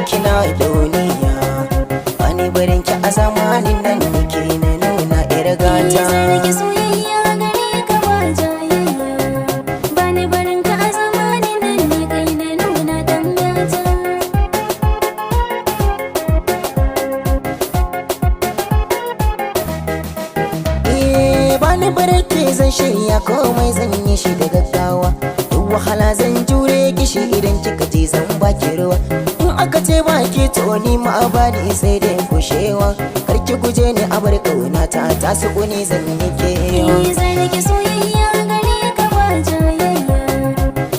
ki na dauniya. Bani barin ki a zamanin nan nake na nuna yar gata. Zargi soyayya gare ka ba jayayya, bani barin ka a zamanin nan ne kai na nuna dan gata. Eh, bani barin ki zan shirya komai zan yi shi da gaggawa. Duk wahala zan jure kishi idan kika je zan baki ruwa. In aka ce baki to ni ma bani sai dai kushewa. Kar ki guje ni a bar kauna ta ta su ne zan yi kewa. Zargi soyayya gare ka ba jayayya,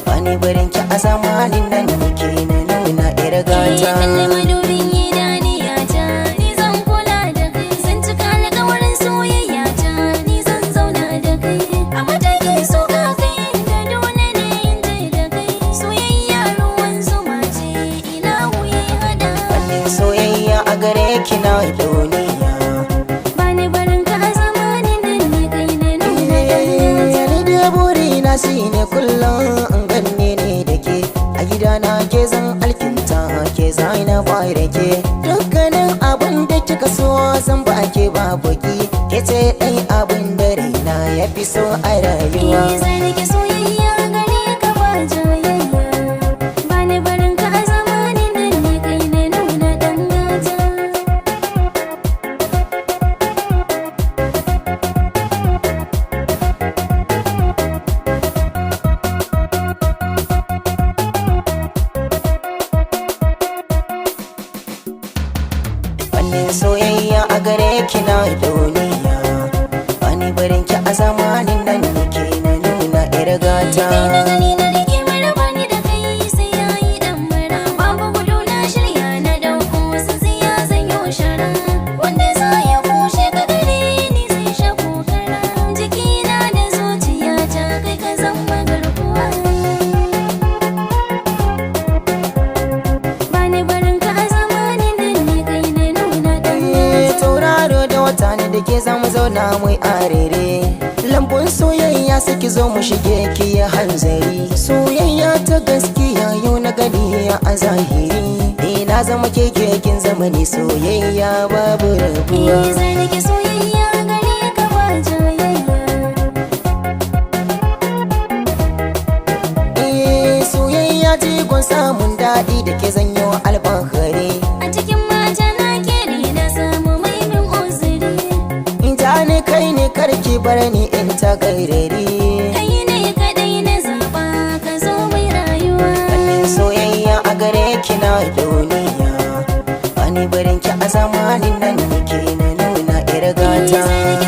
Bani barin ki a zamanin nan nake na nuna yar gata. Kalli madubin idaniyata, ni zan kula da kai, zan cika alƙawarin soyayya ta, ni zan zauna da kai. A matakin so ka kai da dole ne in je da kai. Soyayya ruwan zuma ce, ina wuyi hada. Fannin soyayya a gare ki na dauniya. Bani barin ka a zamanin nan ne kai na nuna dan gata. Ni da burina shine kullum in ganne ne da ke. A gidana ke zan alkinta ke zaina bai da ke. Dukkanin abin da kika so zan ba ke babu ki. Ke ce ɗai abin da raina ya fi so a rayuwa. Zargi soyayya gare ka ba jayayya, bani barin ka a zamanin nan ne kai na nuna dan gata. Fannin soyayya a gare ki na dauniya. Bani barin ki a zamanin nan nake na nuna yar gata. Kai na gani na rike maraba ni da kai sai yayi dan mara. Babu gudu na shirya na dauko tsintsiya zan yo shara. Wanda za ya kushe ka gare ni zai sha kokara. Jikina da zuciyata kai ka zama garkuwa. Bani barin ka a zamanin nan ne kai na nuna dan Eh, gata. Tauraro da wata ne da ke zamu zauna mai arere. Lambun soyayya saki zo mu shige ki ya hanzari. Soyayya ta gaskiya yau na gani a zahiri. Ni na zama keke kin zamani soyayya babu rabuwa. Zargi soyayya gare ka ba jayayya. Eh, soyayya jigon samun daɗi da ke zanyo alfahari. A cikin mata na kere na samu mai min uzuri. In ta ni kai ne karki bar ni in ta gairari. Kai ne kadai na zaba ka zo mai rayuwa. Fannin soyayya a gare ki na dauniya. Bani barin ki a zamanin nan nake na nuna yar gata. Zargi